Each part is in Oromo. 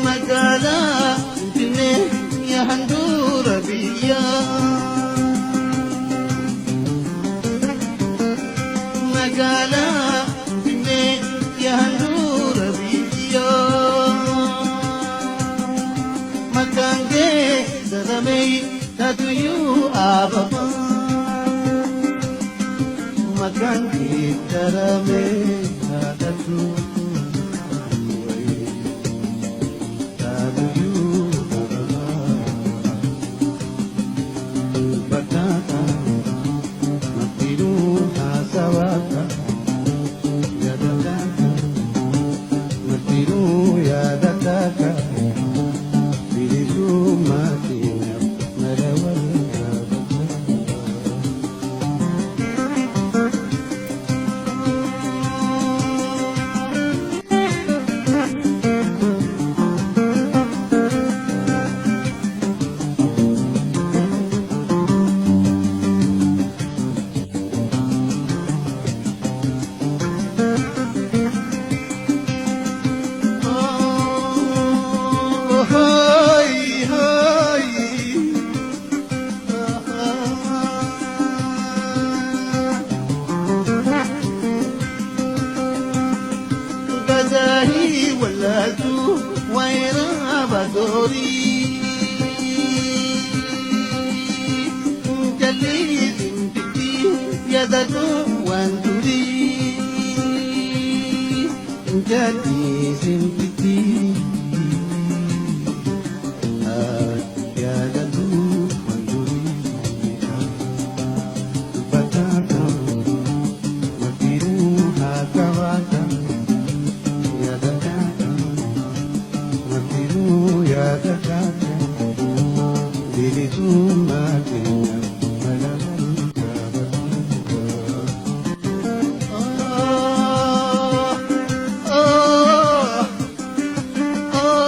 Magaalaa Finfinnee yaa handhuura biyyaa. Magaalaa Finfinnee yaa handhuura biyyaa. Maqaan kee daramee taatuyyuu ababaa. Maqaan kee daramee taatu. Taatuyyuu ababaa. Batata martinuu haasawata yaadataata martinuu yaadataata bilisummaa keenyaaf mala wal gaafata. Oh, hi, hi. Bazahi walatu waira bazori Jalli titi yadatu wanturi Jalli sintiti yadatu wanturi Batata matiru hakawata Yadakata, matiru yadakata, bilisummaa keenya mala wal gaafata. Oh, oh, oh.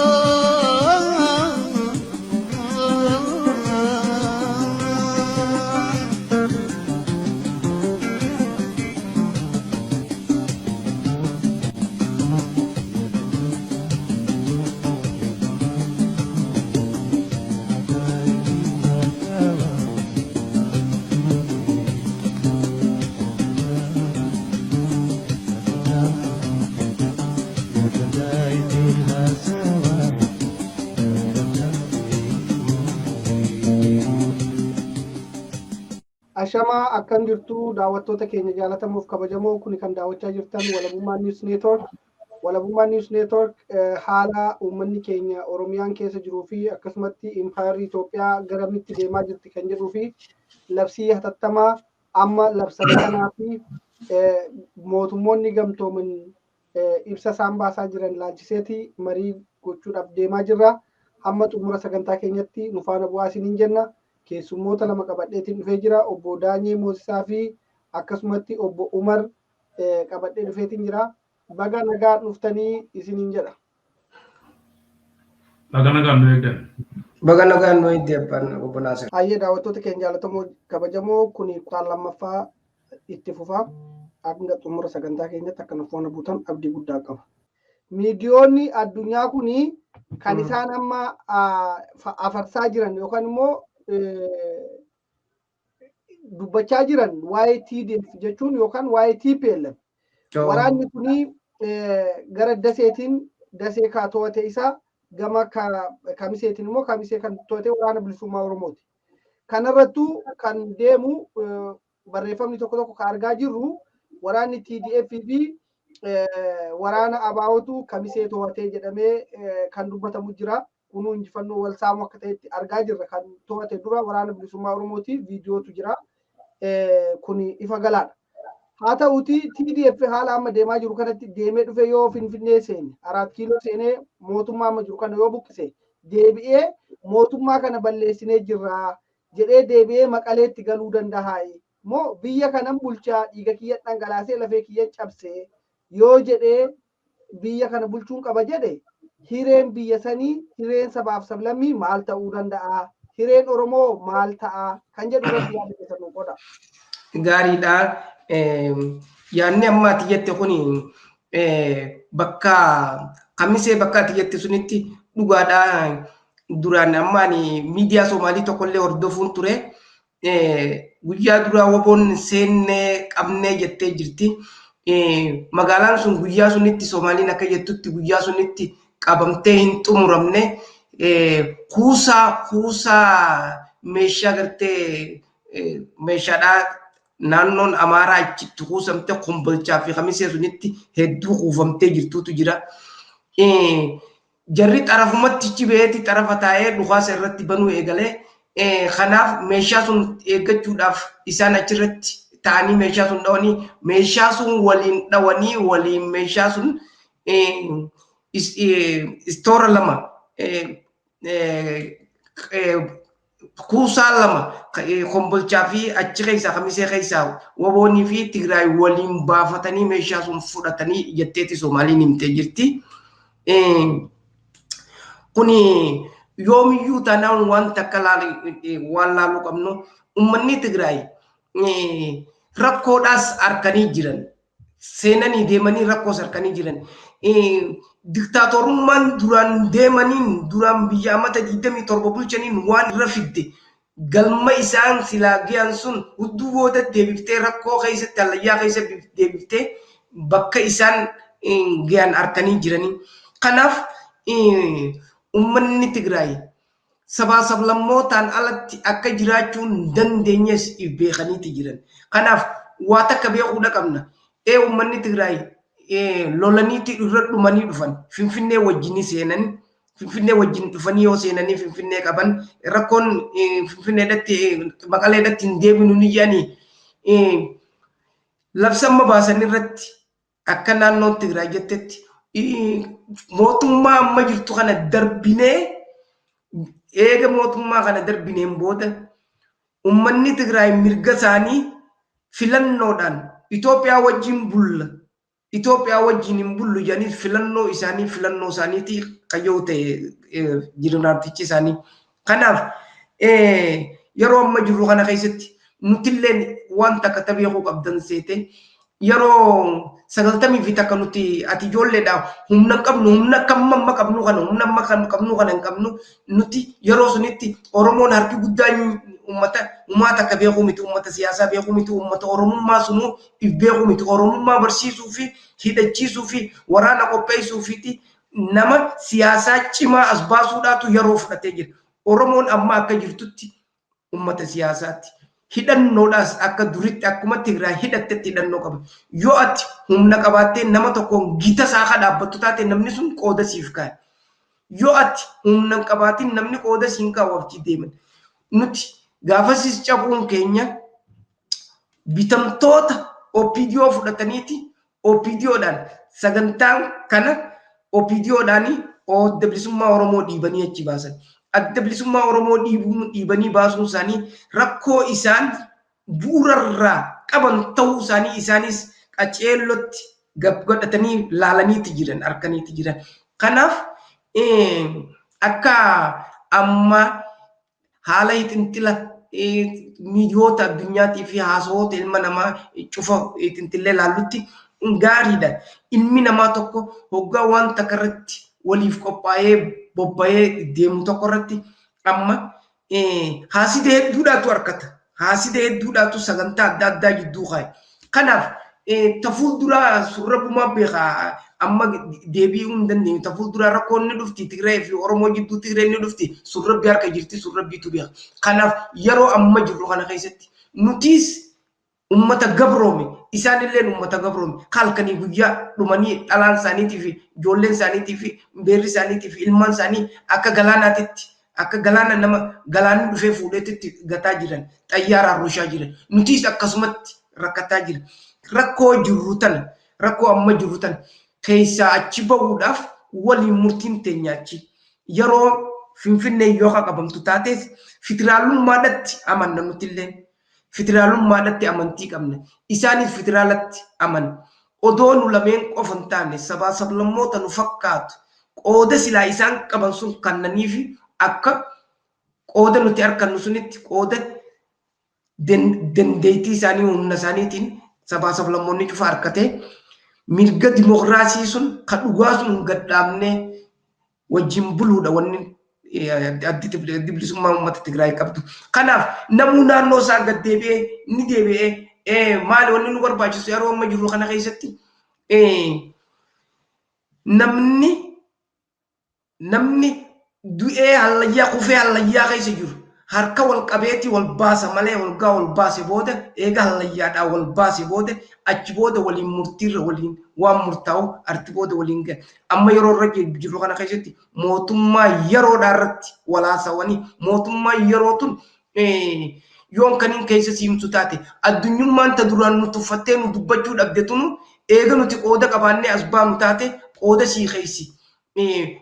Ashamaa, akkam jirtu daawwattoota keenya jaalatamuuf kabajamoo? Kun kan daawwachaa jirtan Walabummaa News Network. Walabummaa News Network haala uummanni keenya Oromiyaan keessa jiruu fi akkasumatti impaayerri Itoophiyaa garamitti deemaa jirti kan jedhuu fi labsii hatattamaa amma labsame kanaa fi mootummoonni gamtooman ibsa isaan baasaa jiran laalchiseeti marii gochuudhaaf deemaa jirra. Hamma xumura sagantaa keenyatti nu faana bu'aa isiniin jenna. Keessummoota lama qabadheetiin dhufee jira. Obbo Daanyee Moosisaa fi akkasumatti obbo Umar qabadhee dhufeetiin jira. Baga nagaa dhuftanii isiniin jedha. Baga nagaan nu eegdan. Baga nagaan nu eegde abbaan obbo Naasir. Hayyee, daawwattoota keenya jaallatamoo kabajamoo, kuni kutaan lammaffaa itti fufaa. Hanga xumura sagantaa keenyatti akka nu faana buutan abdii guddaa qaba. Miidiyoonni addunyaa kuni kan isaan amma afarsaa jiran yookaan immoo dubbachaa jiran waa'ee TDF jechuun yookaan waa'ee TPLF. Waraanni kuni gara daseetiin dasee kaa to'ate isaa, gama kamiseetiin immoo kamisee kan to'ate waraana bilisummaa Oromooti. Kanarrattuu kan deemu barreeffamni tokko tokko kan argaa jirru waraanni TDF fi waraana ABOtu kamisee to'atee jedhamee kan dubbatamu jira. Kunuu injifannoo wal saamuu akka ta'etti argaa jirra. Kan to'ate dura waraana bilisummaa Oromooti, viidiyootu jira. Kuni ifa galaadha. Haa ta'uti TDF haala amma deemaa jiru kanatti deemee dhufe yoo Finfinnee seene, Araat Kiiloo seenee mootummaa amma jiru kana yoo buqqise, deebi'ee mootummaa kana balleessinee jirra jedhee deebi'ee Maqaleetti galuu danda'a. Moo biyya kanan bulchaa, dhiiga kiyya dhangalaasee lafee kiyya cabsee yoo jedhee biyya kana bulchuun qaba jedhe, hireen biyya sanii, hireen sabaaf sablammii maal ta'uu danda'a? Hireen Oromoo maal ta'a? Kan jedhu irratti yaada keessan nuu qoda. Gaariidha. Yaadni amma ati jette kun bakka Kamisee, bakka ati jette sunitti dhugaadha. Duraan amma ani miidiyaa Soomaalii tokkollee hordofuun ture. Guyyaa duraa WBOn seennee qabnee jettee jirti. Magaalaan sun guyyaa sunitti, Soomaaliin akka jettutti, guyyaa sunitti qabamtee hin xumuramne. Kuusaa meeshaa gartee meeshaadhaa naannoon Amaaraa achitti kuusamte, Kombolchaa fi Kamisee sunitti hedduu kuufamtee jirtuutu jira. Jarri xarafumatti cibeeti xarafa taa'ee dhukaasa irratti banuu eegalee. Kanaaf meeshaa sun eeggachuudhaaf isaan achirratti ta'anii meeshaa sun dhawanii, meeshaa sun waliin dhawanii, waliin meeshaa sun istoora lama, kuusaa lama, Kombolchaa fi achi keessaa Kamisee keessaa WBOnii fi Tigraay waliin baafatanii meeshaa sun fudhatanii jetteeti Soomaaliin himtee jirti. Kuni yoomiyyuu taanaan waan takka waan laaluu qabnu, uummanni Tigraay rakkoodhaas harkanii jiran. Seenanii deemanii rakkoos harkanii jiran. Diktaatorummaan duraan deemaniin, duraan biyya amata 27 bulchaniin waan irra fidde, galma isaan silaa gahan sun hudduu booda deebiftee rakkoo keessatti, hallayyaa keessa deebiftee bakka isaan gahan harkanii jiranii. Kanaaf uummanni Tigraay sabaa sablammootaan alatti akka jiraachuu hin dandeenyes if beekaniiti jiran. Kanaaf waa takka beekuudha qabna. Uummanni Tigraay lolaniiti irra dhumanii dhufan. Finfinnee wajjin seenan. Finfinnee wajjin dhufanii yoo seenanii Finfinnee qaban, rakkoon Finfinneedhatti, Maqaleedhatti hin deebinu ni jedhanii labsamma baasan irratti, akka naannoon Tigraay jettetti, mootummaa amma jirtu kana darbinee, eega mootummaa kana darbineen booda uummanni Tigraay mirga isaanii filannoodhaan Itoophiyaa wajjin bulla, Itoophiyaa wajjin hin bullu jedhanii filannoo isaanii filannoo isaaniiti kayyoo ta'e jeneraatichi isaanii. Kanaaf yeroo amma jirru kana keessatti nutilleen waan takka beekuu qabdan seete, yeroo 91 nuti ati ijoolleedha, humna hin qabnu, humna akka amma qabnu kana, humna amma kan qabnu kana hin qabnu nuti. Yeroo sunitti Oromoon harki guddaan ummata humaa takka beekuu miti, ummata siyaasaa beekuu miti, ummata Oromummaa sunuu if beekuu miti. Oromummaa barsiisuu fi hidhachiisuu fi waraana qopheessuu fi nama siyaasaa cimaa as baasuudhaatu yeroo fudhatee jira. Oromoon amma akka jirtutti ummata siyaasaatti. Hidhannoodhaas akka duritti akkuma Tigraay hidhattetti hidhannoo qaba. Yoo ati humna qabaattee nama tokkoon gita isaa ka dhaabbattu taate, namni sun qooda siif kaaya. Yoo ati humna hin qabaatin, namni qooda siin kaa'u achi deeman. Nuti gaafasis cabuun keenya bitamtoota OPDO fudhataniiti, OPDOdhaan sagantaan kana OPDOdhaan Adda Bilisummaa Oromoo dhiibanii achi baasan. Adda Bilisummaa Oromoo dhiibanii baasuun isaanii rakkoo isaan bu'uurarraa qaban ta'uu isaanii isaanis qaceellotti gab godhatanii laalaniiti jiran, harkaniiti jiran. Kanaaf akka amma haala xinxila miidiyoota addunyaatii fi haasawoota ilma namaa cufa xinxillee laallutti gaariidha. Ilmi namaa tokko hoggaa waan takka irratti waliif qophaa'ee bobba'ee deemu tokko irratti amma haasida hedduudhaatu harkata. Haasida hedduudhaatu sagantaa adda addaa jidduu kaa'e. Kanaaf ta fuulduraa surra bumaa beekaa, amma deebi'uu hin dandeenyu. Ta fuulduraa rakkoon ni dhufti Tigraay fi Oromoo jidduu, Tigraay ni dhufti, surrabbi harka jirti, surrabbiitu beeka. Kanaaf yeroo amma jirru kana keessatti nutis ummata gabroome, isaanillee ummata gabroome, halkanii guyyaa dhumanii dhalaan isaaniitii fi ijoolleen isaaniitii fi beerri isaaniitii fi ilmaan isaanii akka galaanaatitti, akka galaana nama galaanni dhufee fuudheetitti gataa jiran, xayyaaraan rushaa jiran. Nutis akkasumatti rakkataa jira. Rakkoo jirru tana, rakkoo amma jirru tana keessaa achi bahuudhaaf waliin murtiin teenya achi. Yeroo Finfinnee yoo qabamtu taates federaalummaadhatti amanna nutillee. Federaalummaadhatti amantii qabna. Isaanis federaalatti amana. Odoo nu lameen qofa hin taane sabaa sablammoota nu fakkaatu qooda silaa isaan qaban sun kannanii fi akka qooda nuti argannu sunitti qooda dandeettii isaanii humna isaaniitiin sabaa sablammoonni cufa harkatee mirga dimokiraasii sun kan dhugaa sun gadhaabnee wajjin buluudha wanni addi bilisummaa uummata Tigraay qabdu. Kanaaf namuu naannoo isaa gad deebi'ee ni deebi'ee maali wanni nu barbaachisu yeroo amma jirru kana keessatti namni namni du'ee hallayyaa kufee hallayyaa keessa jiru harka wal qabeetii wal baasa malee walgaa wal baase booda eega hallayyaadhaa wal baase booda achi booda waliin murtiirra waliin waan murtaa'u arti booda waliin gahe. Amma yeroo irra jirru kana keessatti mootummaa yeroodhaa irratti walaasawanii mootummaa yeroo tun yoon kaniin keessa siimsu taate addunyummaan ta duraan nu tuffattee nu dubbachuu dhabde tunu eega nuti qooda qabaannee as baanu taate qooda sii keessi.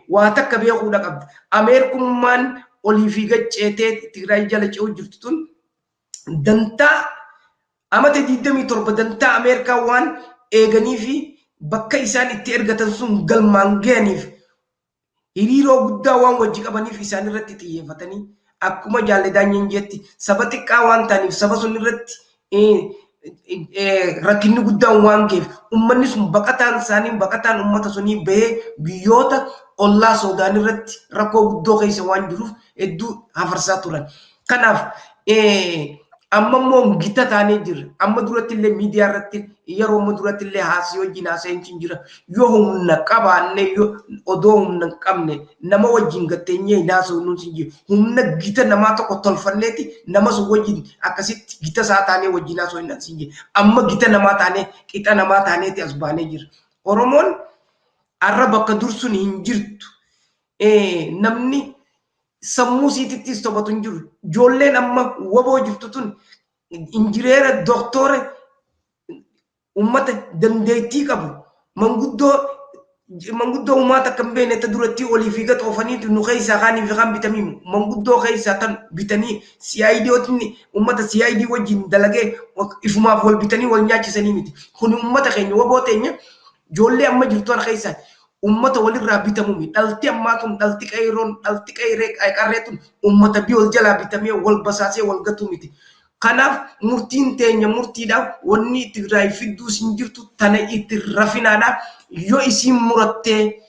Waa takka beekuudha qabdi. Ameerikummaan olii fi gacceetee Tigraay jala ce'uu jirtu tun dantaa amata 27 dantaa Ameerikaa waan eeganii fi bakka isaan itti ergatan sun galmaan ga'aniif hiriiroo guddaa waan wajji qabaniif isaan irratti xiyyeeffatanii akkuma Jaalle Daanyeen jetti saba xiqqaa waan ta'aniif saba sun irratti rakkinni guddaan waan ga'eef uummanni sun baqataan isaanii baqataan uummata sunii bahee biyyoota ollaa Soodaan irratti rakkoo guddoo keessa waan jiruuf hedduu hafarsaa turan. Kanaaf amma immoo gita taanee jirra. Amma duratti illee miidiyaa irratti yeroo amma duratti illee haasii wajjin haasa'een jira. Yoo humna qabaanne odoo humna hin qabne nama wajjin gatteenyee hin haasofnu hin jiru. Humna gita namaa tokko tolfanneeti nama sun wajjin akkasitti gita isaa taanee wajjin haasofnu hin jiru. Amma gita namaa taanee qixa namaa taaneeti as baanee jira. Oromoon har'a bakka dur sun hin jirtu. Namni sammuu siitittis tophatu hin jiru. Ijoolleen amma waboo jirtu tun injireera, doktora, uummata dandeettii qabu manguddoo manguddoo uummata akka hin beekne ta duratti olii fi gad oofaniitu nu keessaa kaanii fi kaan bitanii manguddoo keessaa tan bitanii CID uummata CID wajjin dalagee ifumaaf wal bitanii wal nyaachisanii miti. Kun uummata keenya waboo teenya ijoollee amma jirtu kana keessaa uummata walirraa bitamu miti. Dhalti ammaa tun dhalti qeerroon dhalti qeerree qarree tun uummata biyya jalaa bitamee wal basaasee wal gatu miti. Kanaaf murtiin teenya murtiidhaaf wanni Tigraay fidduus hin jirtu tana itti rafinaadha. Yoo isiin murattee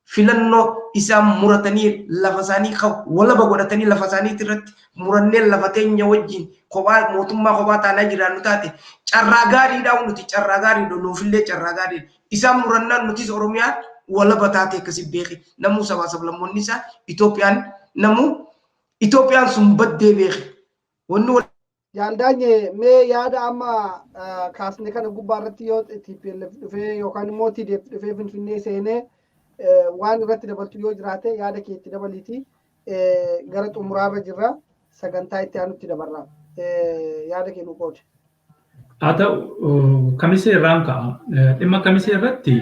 filannoo isaan muratanii lafa isaanii walaba godhatanii lafa isaanii irratti murannee lafa teenya wajjin kophaa mootummaa kophaa taanaa jiraannu taate carraa gaariidha nuti carraa gaariidha nuufillee carraa gaariidha. Isaan murannaan nutis Oromiyaan walaba taate akkasi beeki. Namuu sabaa sablammoonni isaa Itoophiyaan namuu Itoophiyaan sun baddee beeki. Wanni Jaaldaanye mee yaada amma kaasne kana gubbaa irratti yoo TPLF dhufee yookaan immoo TDF dhufee Finfinnee seenee waan irratti dabaltu yoo jiraate yaada kee itti dabaliiti gara xumuraarra jirra sagantaa itti aanutti dabarra yaada kee nu qoodi. Haa ta'u kamisee irraan ka'a. Dhimma kamisee irratti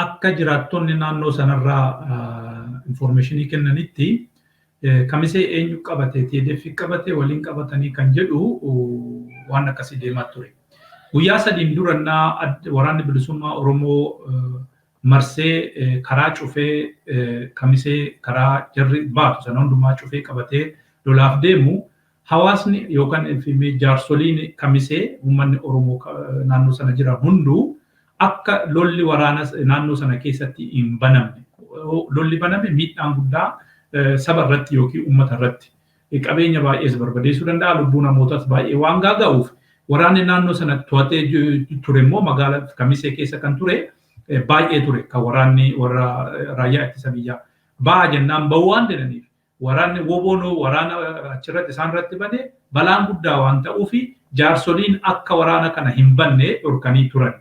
akka jiraattonni naannoo sanarraa informeeshinii kennanitti kamisee eenyu qabate TDF qabate waliin qabatanii kan jedhu waan akkasii deemaa ture. Guyyaa sadiin durannaa waraanni bilisummaa Oromoo marsee karaa cufee kamisee karaa jarri baatu sana hundumaa cufee qabatee lolaaf deemu hawaasni yookaan jaarsoliin kamisee uummanni Oromoo naannoo sana jiran hunduu akka lolli waraana naannoo sana keessatti hin banamne. Lolli baname miidhaan guddaa saba irratti yookiin uummata irratti qabeenya baay'ees barbadeessuu danda'a lubbuu namootaas baay'ee waan gaaga'uuf waraanni naannoo sana to'atee ture immoo magaalaa kamisee keessa kan ture baay'ee ture kan waraanni warra raayyaa ittisa biyyaa ba'a jennaan ba'uu waan jedhaniif waraanni woboonoo waraana achirratti isaan irratti bane balaan guddaa waan ta'uufi jaarsoliin akka waraana kana hin banne dhorkanii turan.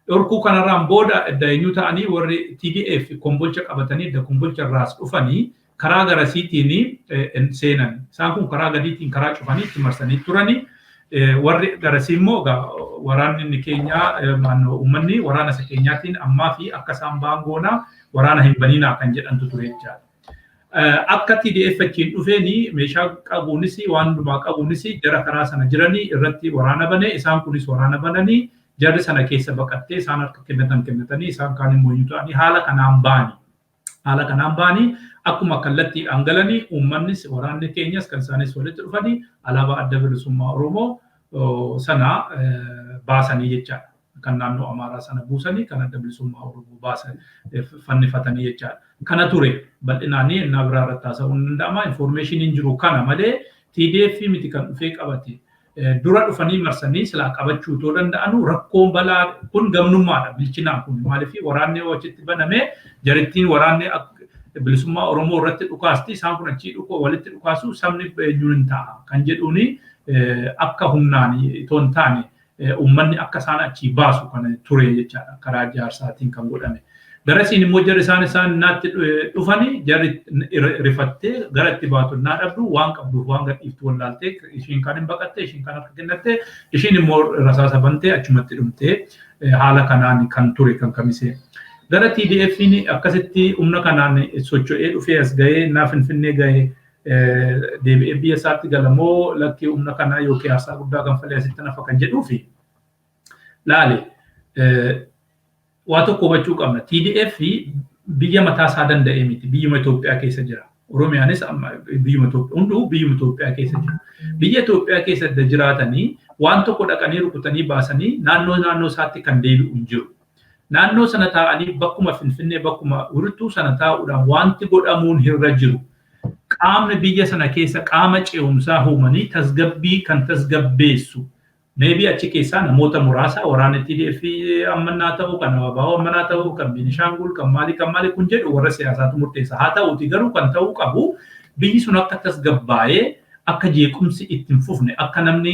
Dhorkuu kanarraan booda edda eenyu ta'anii warri TDF kombolcha qabatanii edda kombolcha irraas dhufanii karaa garasiitiin seenan. Isaan kun karaa gadiitiin karaa cufanii itti marsanii turanii. Warri garasii immoo waraanni inni keenyaa uummanni waraana isa keenyaatiin ammaa fi akka isaan ba'an goonaa waraana hin baninaa kan jedhantu ture jechaadha. Akka TDF achiin dhufeeni meeshaa qabuunis waan hundumaa qabuunis jara karaa sana jiranii irratti waraana bane, isaan kunis waraana bananii jarri sana keessa baqattee isaan harka kennatan kennatanii isaan kaan immoo eenyu ta'anii haala kanaan ba'anii. Haala kanaan ba'anii akkuma kallattiidhaan galanii uummannis waraanni keenyas kan isaanis walitti dhufanii alaabaa Adda Bilisummaa Oromoo sana baasanii jechaadha. Kan naannoo Amaaraa sana buusanii kan Adda Bilisummaa Oromoo baasan fannifatanii jechaadha. Kana ture bal'inaanii innaa biraa irratti haasa'uun ni danda'ama. Informationiin jiru kana malee TDF miti kan dhufee qabate. Dura dhufanii marsanii silaa qabachuu otoo danda'anu rakkoon balaa kun gamnummaadha bilchinaan kun, maaliif waraanni yoo achitti baname jarittiin waraanni bilisummaa Oromoo irratti dhukaasti, isaan kun achii dhukoo walitti dhukaasu, sabni eenyuun hin ta'a kan jedhuuni akka humnaan itoo hin taane uummanni akka isaan achii baasu kan ture jechaadha karaa jaarsaatiin kan godhame. Garasiin immoo jarri isaan naatti dhufanii jarri rifattee gara itti baatu naa dhabdu, waan qabduuf waan gadhiiftu wallaaltee ishiin kaan hin baqatte, ishiin kaan harka kennatte, ishiin immoo rasaasa bantee achumatti dhumtee haala kanaan kan ture kan Kamisee. Gara TDF'n akkasitti humna kanaan socho'ee dhufee as ga'ee naa Finfinnee ga'ee deebi'ee biyya isaatti galamoo lakkii humna kanaa yookiin aarsaa guddaa kanfalee asitti nafa kan jedhuufi laale waa tokko hubachuu qabna. TDF biyya mataa isaa danda'ee miti. Biyyuma Itoophiyaa keessa jira. Oromiyaanis amma biyyuma Itoophiyaa, hunduu biyyuma Itoophiyaa keessa jiru. Biyya Itoophiyaa keessa jiraatanii waan tokko dhaqanii rukutanii baasanii naannoo naannoo isaatti kan deebi'u hin jiru. Naannoo sana taa'anii bakkuma Finfinnee bakkuma wirtuu sana taa'uudhaan wanti godhamuun hirra jiru. Qaamni biyya sana keessa qaama ce'umsaa uumanii tasgabbii kan tasgabbeessu. Maybe achi keessaa namoota muraasa waraana TDF ammannaa ta'u, kan ABO ammanaa ta'u, kan Beenishaangul, kan maali kan maali kun jedhu warra siyaasaatu murteessa. Haa ta'uti garuu kan ta'uu qabu biyyi sun akka tasgabbaa'ee akka jeequmsi itti hin fufne, akka namni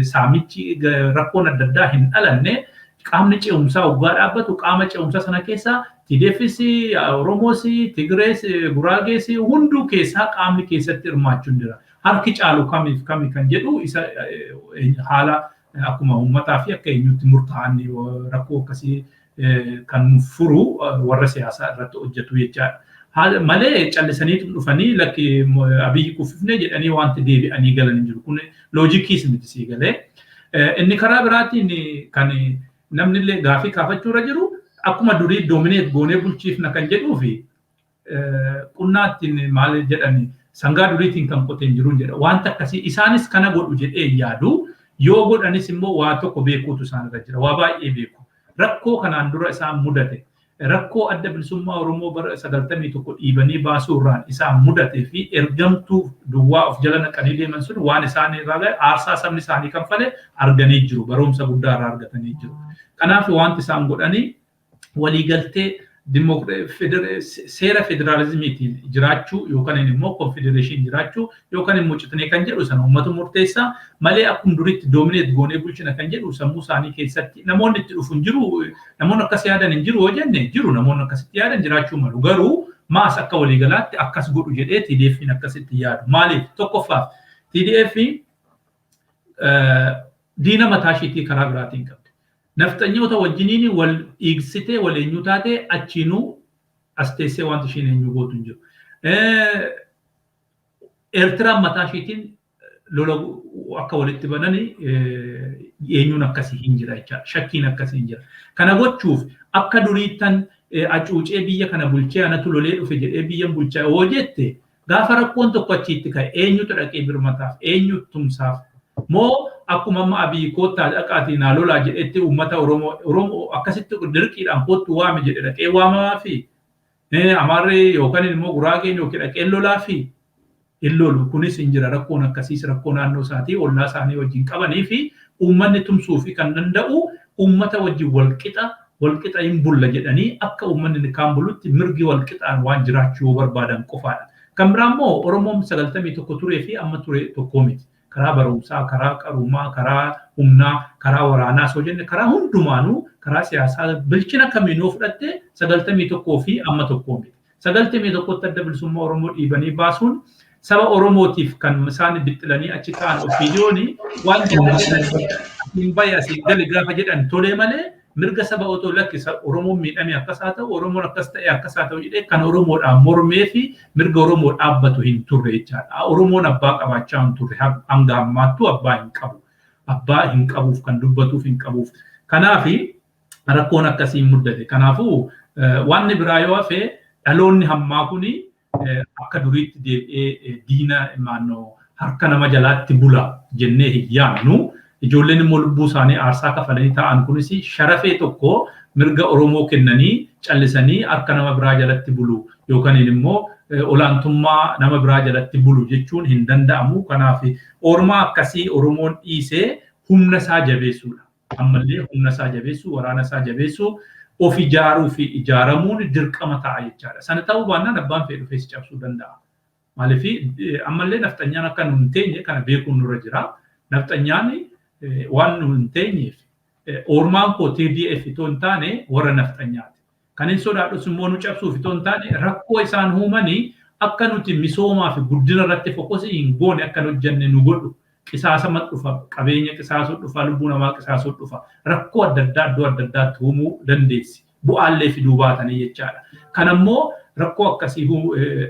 saamichi rakkoon adda addaa hin dhalanne qaamni ce'umsaa waggaa dhaabbatu qaama ce'umsaa sana keessa TDFs, Oromoos, Tigrees, Guraagees hunduu keessaa qaamni keessatti hirmaachuu jira. Harki caalu kamiif kami kan jedhu isa haala akkuma uummataa fi akka eenyutti murtaa'an rakkoo akkasii kan furu warra siyaasaa irratti hojjetu jechaadha. Malee callisanii dhufanii lakki Abiyyi kuffifne jedhanii wanti deebi'anii galan hin jiru. Kun loojikiis miti sii galee. Inni karaa biraatiin kan namni illee gaafii kaafachuu irra jiru akkuma durii dominate goonee bulchiifna kan jedhuu fi qunnaa ittiin maal jedhani sangaa duriitiin kan qoteen jiru jedha. Wanta akkasii isaanis kana godhu jedhee yaadu, yoo godhanis immoo waa tokko beekuutu isaan irra jira. Waa baay'ee beeku. Rakkoo kanaan dura isaan mudate, rakkoo Adda Bilisummaa Oromoo bara 91 dhiibanii baasuu irraan isaan mudatee fi ergamtuu duwwaa of jala naqanii deeman sun waan isaan irraa ga'e, aarsaa sabni isaanii kanfale arganii jiru. Barumsa guddaa irraa argatanii jiru. Kanaaf wanti isaan godhanii waliigaltee seera federaalizimiitiin jiraachuu yookaan immoo konfedereeshinii jiraachuu yookaan immoo citnee kan jedhu sana uummata murteessaa malee akkuma duritti dominate goonee bulchina kan jedhu sammuu isaanii keessatti namoonni itti dhufu hin jiru. Namoonni akkas yaadan hin jiru yoo jenne, jiru, namoonni akkasitti yaadan jiraachuu malu, garuu maas akka waliigalaatti akkas godhu jedhee TDF'n akkasitti yaadu. Maaliif? Tokkoffaaf TDF diina mataa ishiitii karaa biraatiin qabdi. Nafxanyoota wajjiniin wal dhiigsitee wal eenyu taate achiinuu as teessee wanti ishiin eenyu gootu hin jiru. Eertiraan mataa ishiitiin lola akka walitti bananii eenyuun akkasii hin jira jechaadha. Shakkiin akkasii hin jira. Kana gochuuf akka duriittan acuucee biyya kana bulchee anatu lolee dhufe jedhee biyyan bulchaa yoo jette, gaafa rakkoon tokko achiitti ka'e eenyutu dhaqee birmataaf, eenyutu tumsaaf? Moo akkuma amma Abiyyi koottaa dhaqaatii naa lolaa jedhetti uummata Oromoo akkasitti dirqiidhaan koottu waame jedhe dhaqee waamamaa fi Amaarri yookaan immoo Guraageen yookiin dhaqee lolaa fi hin lolu? Kunis hin jira, rakkoon akkasiis rakkoo naannoo isaatii ollaa isaanii wajjin qabanii fi uummanni tumsuu fi kan danda'u uummata wajjin walqixa walqixa hin bulla jedhanii akka uummanni kaan bulutti mirgi walqixaan waan jiraachuu yoo barbaadan qofaadha. Kan biraa immoo Oromoon 91 turee fi amma ture tokkoo miti. Karaa barumsaa, karaa qaruumaa, karaa humnaa, karaa waraanaa soo jenne, karaa hundumaanuu, karaa siyaasaa bilchina kamiinuu fudhatte 91 fi amma tokkoo miti. 91tti Adda Bilisummaa Oromoo dhiibanii baasuun Saba Oromootiif kan isaan bixxilanii achi ta'an OPDOn waan hin bahe asii gali gaafa jedhan tolee malee, mirga saba otoo lakkisa, Oromoon miidhame akkas haa ta'u, Oromoon akkas ta'e akkas haa ta'u jedhee kan Oromoodhaan mormee fi mirga Oromoo dhaabbatu hin turre jechaadha. Oromoon abbaa qabaachaa hin turre, hanga ammaattuu abbaa hin qabu. Abbaa hin qabuuf, kan dubbatuuf hin qabuuf. Kanaafi rakkoon akkasii muddate. Kanaafuu wanni biraa yoo hafe, dhaloonni hammaa kuni akka duriitti deebi'ee diina maannoo harka nama jalaatti bula jennee hin yaadnu. Ijoolleen immoo lubbuu isaanii aarsaa kafalanii ta'an kunis sharafee tokko mirga Oromoo kennanii callisanii harka nama biraa jalatti bulu yookaan immoo olaantummaa nama biraa jalatti bulu jechuun hin danda'amu. Kanaaf ormaa akkasii Oromoon dhiisee humna isaa jabeessuudha. Ammallee humna isaa jabeessuu, waraana isaa jabeessuu, of ijaaruu fi ijaaramuun dirqama ta'a jechaadha. Sana ta'uu baannaan abbaan fedhe dhufee si cabsuu danda'a. Maaliif ammallee nafxanyaan akka nu hin teenye kana beekuun nurra jira. Nafxanyaan waan nu hin teenyeef, ormaan koo TDF itoo hin taane warra nafxanyaati. Kan hin sodaadhus immoo nu cabsuuf itoo hin taane, rakkoo isaan uumanii akka nuti misoomaa fi guddina irratti focus hin goone, akka nu hojjenne nu godhu. Qisaasama dhufa, qabeenya qisaasuu dhufa, lubbuu namaa qisaasuu dhufa, rakkoo adda addaa iddoo adda addaatti uumuu dandeessi. Bu'aallee fiduu baatanii jechaadha. Kanammoo rakkoo akkasii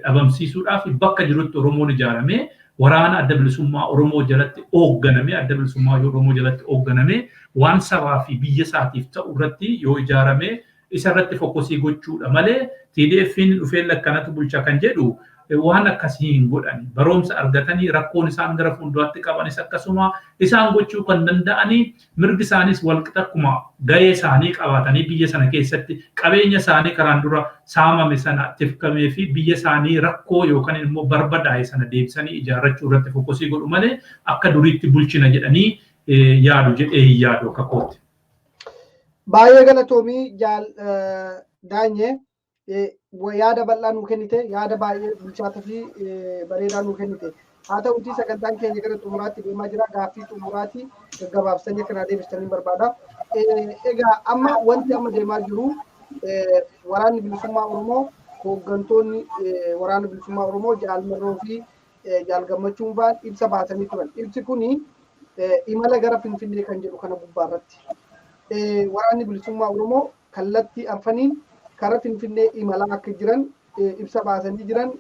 dhabamsiisuudhaaf bakka jirutti Oromoon ijaaramee, waraana Adda Bilisummaa Oromoo jalatti hoogganamee, Adda Bilisummaa Oromoo jalatti hoogganamee, waan sabaa fi biyya isaatiif ta'u irratti yoo ijaaramee isa irratti focus gochuudha malee, TDF'n dhufee lakkanatu bulcha kan jedhu waan akkasii hin godhani. Barumsa argatanii rakkoon isaan gara fuulduraatti qabanis akkasuma isaan gochuu kan danda'anii, mirgi isaanis walqixa akkuma gahee isaanii qabaatanii, biyya sana keessatti qabeenya isaanii karaan dura saamame sana tifkamee fi biyya isaanii rakkoo yookaan immoo barbadaa'e sana deebisanii ijaarrachuu irratti focus godhu malee, akka duriitti bulchina jedhanii yaadu jedhee hin yaadu akka kootti. Baay'ee galatoomii, Jaal Daanyee. Yaada bal'aa nuu kennite, yaada baay'ee bilchaataa fi bareedaa nuu kennite. Haa ta'utii sagantaan keenya gara xumuraatti deemaa jira. Gaaffii xumuraati gaggabaabsanii akkanaa deebistanii barbaada. Egaa amma wanti amma deemaa jiru, Waraanni Bilisummaa Oromoo, hooggantoonni Waraana Bilisummaa Oromoo Jaal Marroo fi Jaal Gammachuun fa'aan ibsa baasanii turan. Ibsi kuni imala gara Finfinnee kan jedhu kana gubbaarratti. Waraanni Bilisummaa Oromoo kallattii arfaniin karaa Finfinnee imalaa akka jiran ibsa baasanii jiran,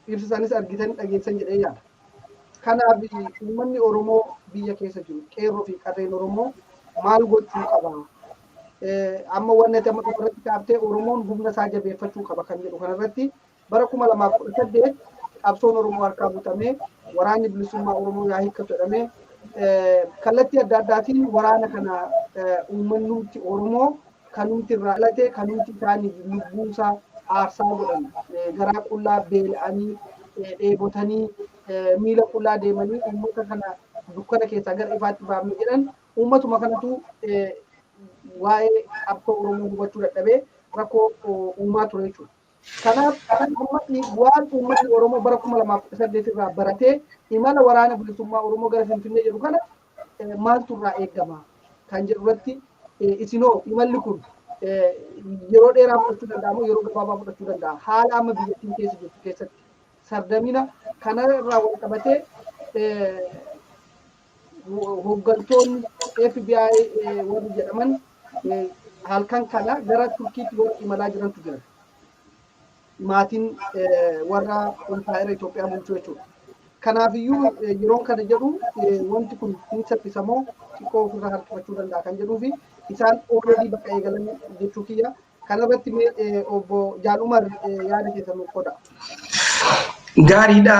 ibsa isaanis argitan dhageessan jedhee yaada. Kanaaf uummanni Oromoo biyya keessa jiru, qeerroo fi qarreen Oromoo maal gochuu qaba? Amma wanni ati amma irratti kaaftee Oromoon humna isaa jabeeffachuu qaba kan jedhu kanarratti, bara 2018 qabsoon Oromoo harkaa butamee, Waraanni Bilisummaa Oromoo yaa hiikkatu jedhamee, kallattii adda addaatiin waraana kana uummanni Oromoo kanumti irraa dhalate, kanumti isaaniif lubbuusaa aarsaa godhan, garaa qullaa beela'anii, dheebotanii, miila qullaa deemanii uummata kana dukkana keessaa gara ifaatti baafne jedhan, uummatuma kanatu waa'ee qabsoo Oromoo hubachuu dadhabee rakkoo uumaa ture jechuudha. Kanaaf amma waan uummatni Oromoo bara 2018 irraa baratee imala Waraana Bilisummaa Oromoo gara Finfinnee jedhu kana maaltu irraa eegama kan jedhu irratti, isinoo imalli kun yeroo dheeraa fudhachuu danda'a moo yeroo gabaabaa fudhachuu danda'a? Haala amma biyyattiin keessa jirtu keessatti sardamina kana irraa wal qabatee, hooggantoonni FBI warri jedhaman halkan kana gara Turkiitti warra imalaa jirantu jira. Maatiin warra impaayera Itoophiyaa bulchuu jechuudha. Kanaafiyyuu yeroon kana jedhu, wanti kun hin saffisamoo xiqqoo ofirraa harkifachuu danda'a kan jedhuu fi isaan already bakka eegalan jechuu kiyya. Kanarratti mee obbo Jaal Umar yaada keessan nuuf qoda. Gaariidha.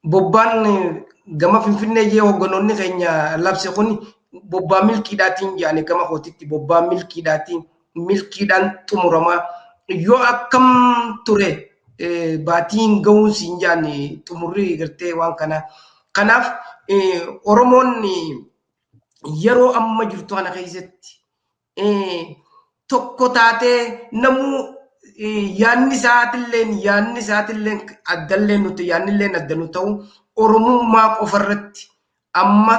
Bobbaan gama Finfinnee jee hogganoonni keenya labse kun bobbaa milkiidhaatiin jedhani, gama kootitti bobbaa milkiidhaatiin milkiidhaan xumuramaa. Yoo akkam ture baatiin gahuun siin jedhan xumurri gartee waan kana. Kanaaf Oromoon yeroo amma jirtu kana keessatti tokko taatee, namuu yaadni isaatilleen addallee nuti yaadnilleen adda nu ta'u, Oromummaa qofarratti amma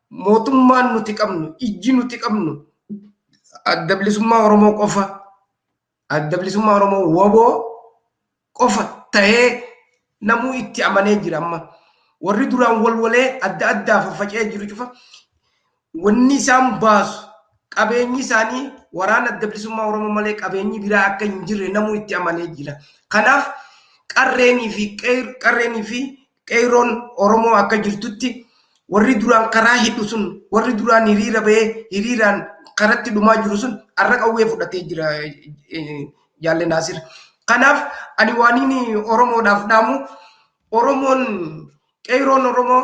mootummaan nuti qabnu, ijji nuti qabnu Adda Bilisummaa Oromoo qofa, Adda Bilisummaa Oromoo, WBO qofa. tahee namuu itti amanee jira amma. Warri duraan walwalee adda addaa faffaca'ee jiru cufa wanni isaan baasu qabeenyi isaanii waraana Adda Bilisummaa Oromoo malee qabeenyi biraa akka hin jirre namuu itti amanee jira. Kanaaf qarreenii fi qeerroon Oromoo akka jirtutti warri duraan karaa hidhu sun, warri duraan hiriira bahee hiriiraan karatti dhumaa jiru sun har'a qawwee fudhatee jira, Jaalle Naasir. Kanaaf ani waaniin Oromoodhaaf dhaamu, Oromoon, qeerroon Oromoo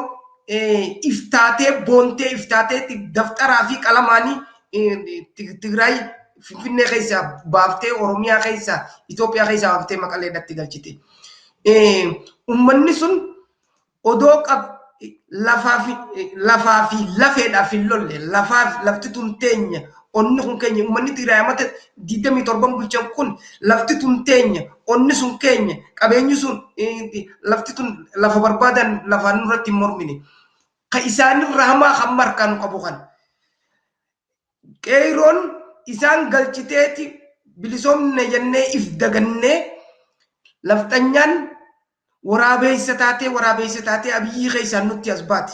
iftaatee boontee iftaatee daftaraa fi qalamaanii Tigraay Finfinnee keessaa baaftee, Oromiyaa keessaa, Itoophiyaa keessaa baaftee Maqaleedhatti galchite. Uummanni sun odoo qab lafaa fi lafeedhaaf hin lolle, lafaaf lafti tun teenya, onni kun keenya. Uummanni Tigraay amata 27 bulchan kun lafti tun teenya, onni sun keenya, qabeenyi sun, lafti tun lafa barbaadan lafaan nurratti hin mormine. Ka isaanirra hamaa kan markaa nu qabu kana. Qeerroon isaan galchiteeti bilisoomne jennee if dagannee, lafxanyaan waraabeessa taatee, waraabeessa taatee Abiyyii keessaan nutti as baate.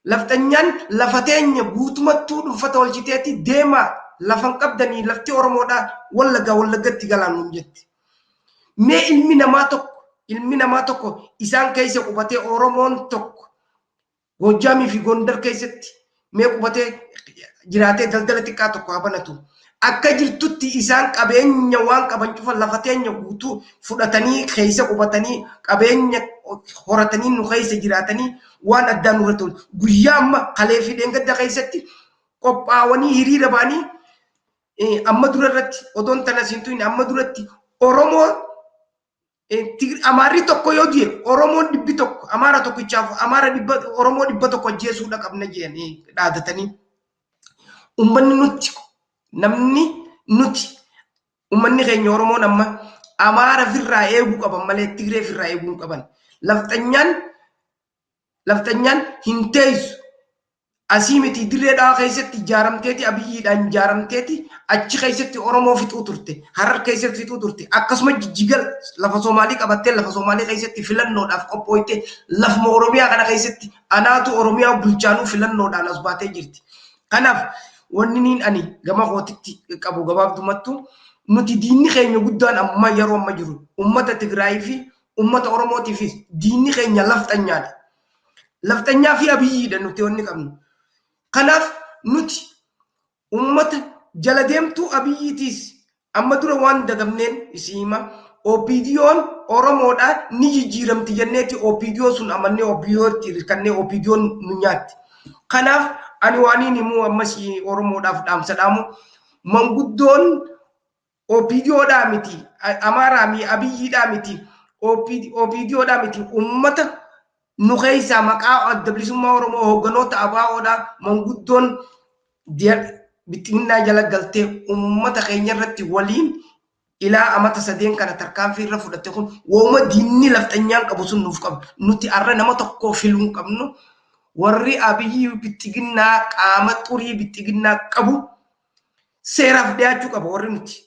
Lafxanyaan lafa teenya guutumattuu dhuunfata olchiteeti deemaa, lafan qabdanii, lafti Oromoodhaa Wallaggaa Wallaggatti galaan nuun jetti. Mee ilmi namaa tokko isaan keessa qubatee, Oromoon tokko Goojjaamii fi Gondar keessatti mee qubatee jiraatee daldala xiqqaa tokko haa banatu. Akka jirtutti isaan qabeenya waan qaban cufa lafa teenya guutuu fudhatanii keessa qubatanii, qabeenya horatanii, nu keessa jiraatanii waan addaa nurra tolu. Guyyaa amma kalee fi dheengadda keessatti qophaawanii hiriira ba'anii, amma dura irratti odoon tana siin tuyin, amma duratti Oromoo Amaarri tokko yoo du'e Oromoon 100 Amaara tokkichaaf Amaara 100, Oromoo 100 ajjeesuudha qabna jedhanii dhaadatanii. Uummanni nuti, namni nuti, uummanni keenya Oromoon amma Amaara firraa eeguu qaban malee Tigree firraa eeguu hin qaban. Lafxanyaan hin teessu. Asii miti, Dirree Dhawaa keessatti ijaaramteeti, Abiyyiidhaan ijaaramteeti achi keessatti Oromoo fixuu turte. Harar keessatti fixuu turte. Akkasuma Jijjigal lafa Somaalii qabattee lafa Somaalii keessatti filannoodhaaf qophooyte, lafuma Oromiyaa kana keessatti anaatu Oromiyaa bulchaanuu filannoodhaan as baatee jirti. Kanaaf wanni niin ani gama kootitti qabu gabaabdumattu, nuti diinni keenya guddaan amma yeroo amma jiru uummata Tigraayii fi uummata Oromootiifis diinni keenya lafxanyaadha. Lafxanyaa fi Abiyyiidha nuti wanni qabnu. Kanaaf nuti uummata jala deemtuu Abiyyiitiis amma dura waan dagamneen isii hima. OPDO'n Oromoodha ni jijjiiramti jenneeti OPDO sun amannee OPDOtti hirkannee OPDO'n nu nyaatti. Kanaaf ani waaniin himuu ammas Oromoodhaaf dhaamsa dhaamu, manguddoon OPDOdhaa miti, Amaaraa mi Abiyyiidhaa miti, OPDOdhaa miti, uummata nu keessaa maqaa Adda Bilisummaa Oromoo, hoogganoota ABOdhaa, manguddoon bittinnaa jala galtee uummata keenya irratti waliin ilaa amata sadeen kana tarkaanfii irra fudhatte kun wooma diinni lafxanyaan qabu sun nuuf qaba. Nuti har'a nama tokko filuu hin qabnu. Warri Abiyyi bittiginnaa qaama xurii bittiginnaa qabu seeraaf dhiyaachuu qaba. Warri nuti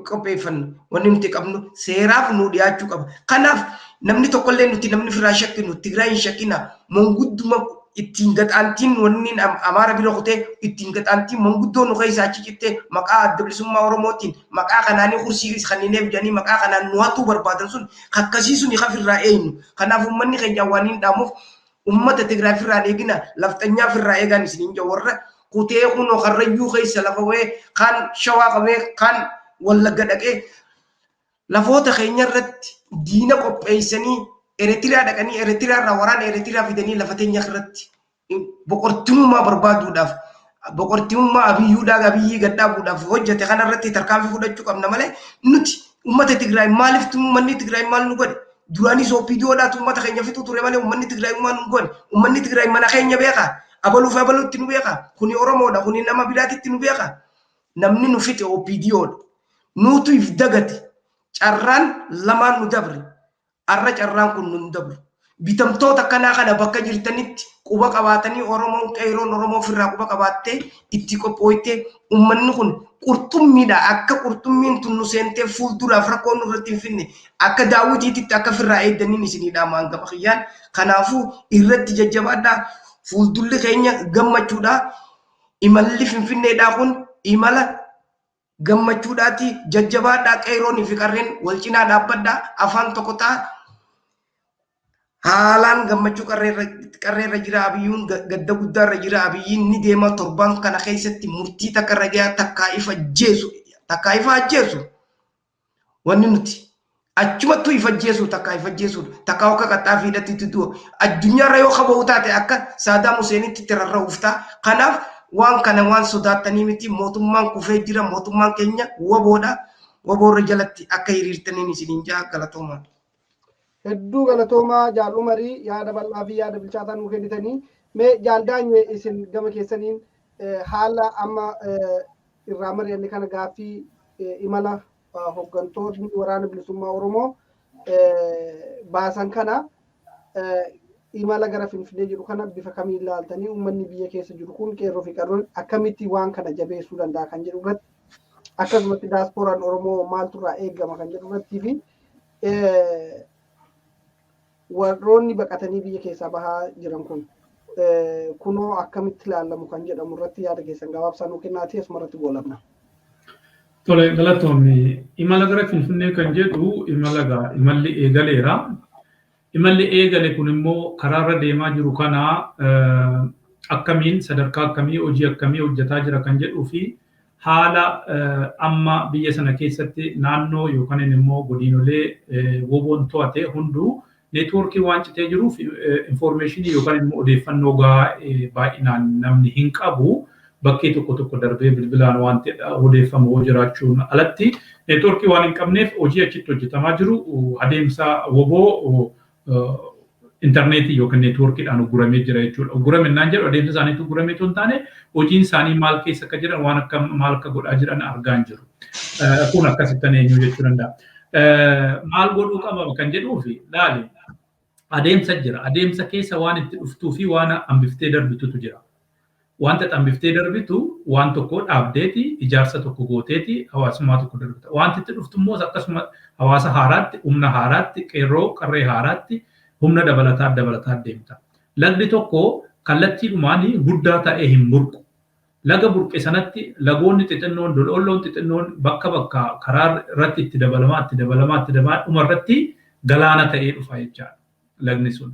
qopheeffannu, wanni nuti qabnu seeraaf nu dhiyaachuu qaba. Kanaaf namni tokkollee nuti namni firaa shakkinu Tigraay hin shakkina. Mangudduma ittiin gaxaantiin wanni Amaara bira kutee ittiin gaxaantiin manguddoo nu keessaa achi cittee maqaa Adda Bilisummaa Oromootiin maqaa kanaanii kursii kanniineef jedhanii maqaa kanaan nu hatuu barbaadan sun akkasii suni kafirraa eenyu. Kanaaf uummanni keenya waan hin dhaamuuf, uummata Tigraay firraa eegina, lafxanyaa firraa eegaan isiniin jedha. Warra kutee kunoo Karrayyuu keessa lafa wayee, kaan Shawaa qabee, kaan Wallagga dhaqee lafoota keenya irratti diina qopheessanii, Eritiriyaa dhaqanii Eritiriyaa irraa waraana Eritiriyaa fidanii lafa teenya irratti boqortummaa barbaaduudhaaf, boqortummaa Abiyyuudhaa, Abiyyii gadhaabuudhaaf hojjete kana irratti tarkaanfii fudhachuu qabna malee nuti uummata Tigraay maaliif, uummanni Tigraay maal nu godhe? Duraanis OPDOdhaatu uummata keenya fixuu ture malee uummanni Tigraay maal nu godhe? Uummanni Tigraay mana keenya beekaa, abaluu fi abaluutti nu beekaa, kuni Oromoodha, kuni nama biraatitti nu beekaa? Namni nu fixe OPDOdha. Nuutu if dagate. Carraan lamaan nu dabre. Arra carraan kun nun dabru. Bitamtoota akkanaa kana bakka jirtanitti quba qabaatanii Oromoon qeeroon Oromoo ofirraa quba qabaattee itti qophooytee uummanni kun qurxummiidha. Akka qurxummiin tun nu seentee fuulduraaf rakkoo nurratti hin finne akka daawwitiitti akka ofirraa eegdaniin isinii dhaamaan gama kiyyaan. Kanaafuu irratti jajjabaadhaa. Fuuldurri keenya gammachuudha. Imalli Finfinneedhaa kun imala gammachuudhaati. Jajjabaadhaa, qeeroonii fi qarreen wal cinaa dhaabbadhaa, afaan tokko ta'a. Haalaan gammachuu qarreerra jira. Abiyyuun gadda guddaarra jira. Abiyyiin ni deema. Torban kana keessatti murtii takka irra gahaa, takkaa ifa ajjeesu, takkaa ifa ajjeesu. Wanni nuti achumattuu ifa ajjeesu, takkaa ifa ajjeesu, takkaa akka qaxxaa fiidhatti du'a. Addunyaarra yoo qaba'u taate akka Saadaam Huseenitti itti rarra'uuf ta'a. Kanaaf waan kana waan sodaattanii miti. Mootummaan kufee jira. Mootummaan keenya WBOdha. WBOrra jalatti akka hiriirtaniin isiniin jaa. Galatoomaa. Hedduu galatoomaa, Jaal Umarii, yaada bal'aa fi yaada bilchaataa nuu kennitanii. Mee Jaal Daanye, isin gama keessaniin haala amma irraa mari'anne kana, gaaffii imala hooggantoonni Waraana Bilisummaa Oromoo baasan kana, imala gara Finfinnee jedhu kana bifa kamiin ilaaltanii, uummanni biyya keessa jiru kun qeerroo fi qarroon akkamitti waan kana jabeessuu danda'a kan jedhu irratti, akkasumatti daaspooraan Oromoo maaltu irraa eegama kan jedhu irrattii fi warroonni baqatanii biyya keessaa bahaa jiran kun kunoo akkamitti ilaalamu kan jedhamu irratti yaada keessan gabaabsaa nuu kennaatii asuma irratti goolabna. Tole, galatoomni. Imala gara Finfinnee kan jedhu imala gaa imalli eegaleera. Imalli eegale kun immoo karaarra deemaa jiru kana akkamiin, sadarkaa akkamii, hojii akkamii hojjetaa jira kan jedhuu fi haala amma biyya sana keessatti naannoo yookaan immoo godinolee WBOn to'ate hunduu neetwoorkii waan citee jiruuf information yookaan immoo odeeffannoo gahaa baay'inaan namni hin qabu. Bakkee tokko tokko darbee bilbilaan waan odeeffamu hoo jiraachuun alatti neetwoorkii waan hin qabneef hojii achitti hojjetamaa jiru adeemsa WBO intarneetii yookaan neetwoorkiidhaan uguramee jira jechuudha. Ugurame naan jedhu adeemsa isaaniitu uguramee otoo hin taane, hojiin isaanii maal keessa akka jiran, waan akka maal akka godhaa jiran argaa hin jiru. Kun akkasittan eenyu jechuu danda'a. Maal godhuu qaba kan jedhuufi, laali, adeemsa jira. Adeemsa keessa waan itti dhuftuu fi waan hambiftee darbitutu jira. Wanta hambiftee darbitu waan tokko dhaabdeeti, ijaarsa tokko gooteeti, hawaasummaa tokko darbita. Wanti itti dhuftu immoo akkasuma hawaasa haaraatti, humna haaraatti, qeerroo qarree haaraatti humna dabalataa dabalataa deemta. Lagni tokko kallattiidhumaan guddaa ta'ee hin burqu. Laga burqe sanatti lagoonni xixinnoon, dololloon xixinnoon bakka bakka karaa irratti itti dabalamaa, itti dabalamaa, itti dabalamaa dhuma irratti galaana ta'ee dhufa jechaadha lagni sun.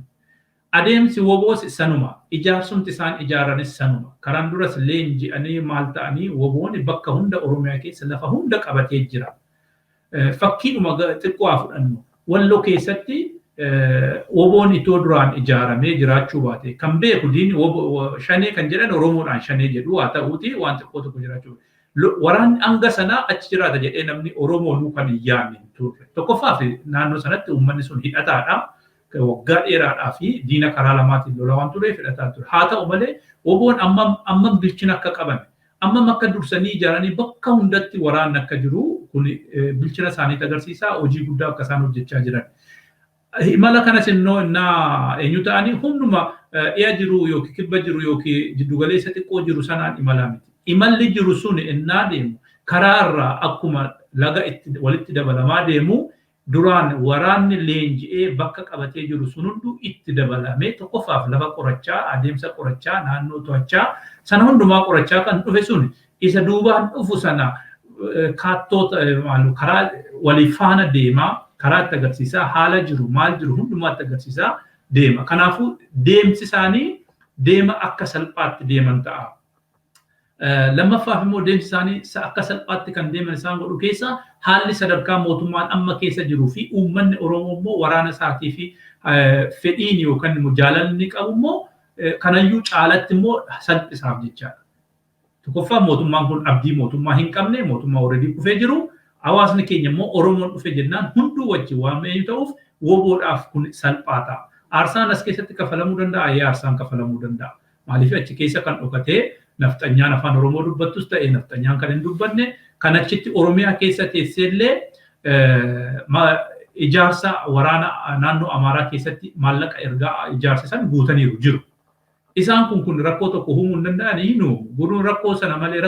Adeemsi WBOs sanuma. Ijaarsumti isaan ijaaranis sanuma. Karaan duras leenji'anii maal ta'anii WBOn bakka hunda Oromiyaa keessa lafa hunda qabatee jira. Fakkiidhuma xiqqoo haa fudhannu. Walloo keessatti WBOn itoo duraan ijaaramee jiraachuu baate, kan beeku diini Shanee kan jedhan Oromoodhaan Shanee jedhu haa ta'uuti, waan xiqqoo tokko jiraachuu. Waraanni hanga sanaa achi jiraata jedhee namni Oromoonuu kan hin yaadne hin turre. Tokkoffaaf naannoo sanatti uummanni sun hidhataadha. Waggaa dheeraadhaa fi diina karaa lamaatiin lola waan tureef hidhataa ture. Haa ta'u malee WBOn ammam ammam bilchina akka qaban, ammam akka dursanii ijaaranii bakka hundatti waraanni akka jiru kun bilchina isaaniitti agarsiisa, hojii guddaa akka isaan hojjechaa jiran. Imala kanas immoo innaa eenyu ta'anii humnuma dhiya jiru yookiin kibba jiru yookiin jiddugaleessa xiqqoo jiru sanaan imalaa miti. Imalli jiru sun innaa deemu karaa irraa akkuma laga itti walitti dabalamaa deemu, duraan waraanni leenji'ee bakka qabatee jiru sun hunduu itti dabalamee, tokkoffaaf lafa qorachaa, adeemsa qorachaa, naannoo to'achaa, sana hundumaa qorachaa kan dhufe sun isa duubaan dhufu sana kaattoota karaa walii faana deemaa, karaa itti agarsiisaa, haala jiru maal jiru hundumaatti agarsiisaa deema. Kanaafuu deemsi isaanii deema akka salphaatti deeman ta'a. Lammaffaaf immoo deemsi isaanii akka salphaatti kan deeman isaan godhu keessa haalli sadarkaa mootummaan amma keessa jiruu fi uummanni Oromoo immoo waraana isaatii fi fedhiin yookaan immoo jaalalli qabu immoo kanayyuu caalatti immoo salphisaaf jechaadha. Tokkoffaa mootummaan kun abdii mootummaa hin qabne, mootummaa already kufee jiru. Hawaasni keenya immoo Oromoon dhufe jennaan hunduu wajjin waan eenyu ta'uuf WBOdhaaf kun salphaa ta'a. Aarsaan as keessatti kafalamuu danda'a, aarsaan kafalamuu danda'a. Maaliif achi keessa kan dhokatee nafxanyaan afaan Oromoo dubbattus ta'e nafxanyaan kan hin dubbanne kan achitti Oromiyaa keessa teesseellee Ijaarsa waraana naannoo Amaaraa keessatti maallaqa ergaa ijaarsisan guutaniiru jiru. Isaan kun rakkoo tokko uumuu hin danda'anii nu guruun rakkoo sana malee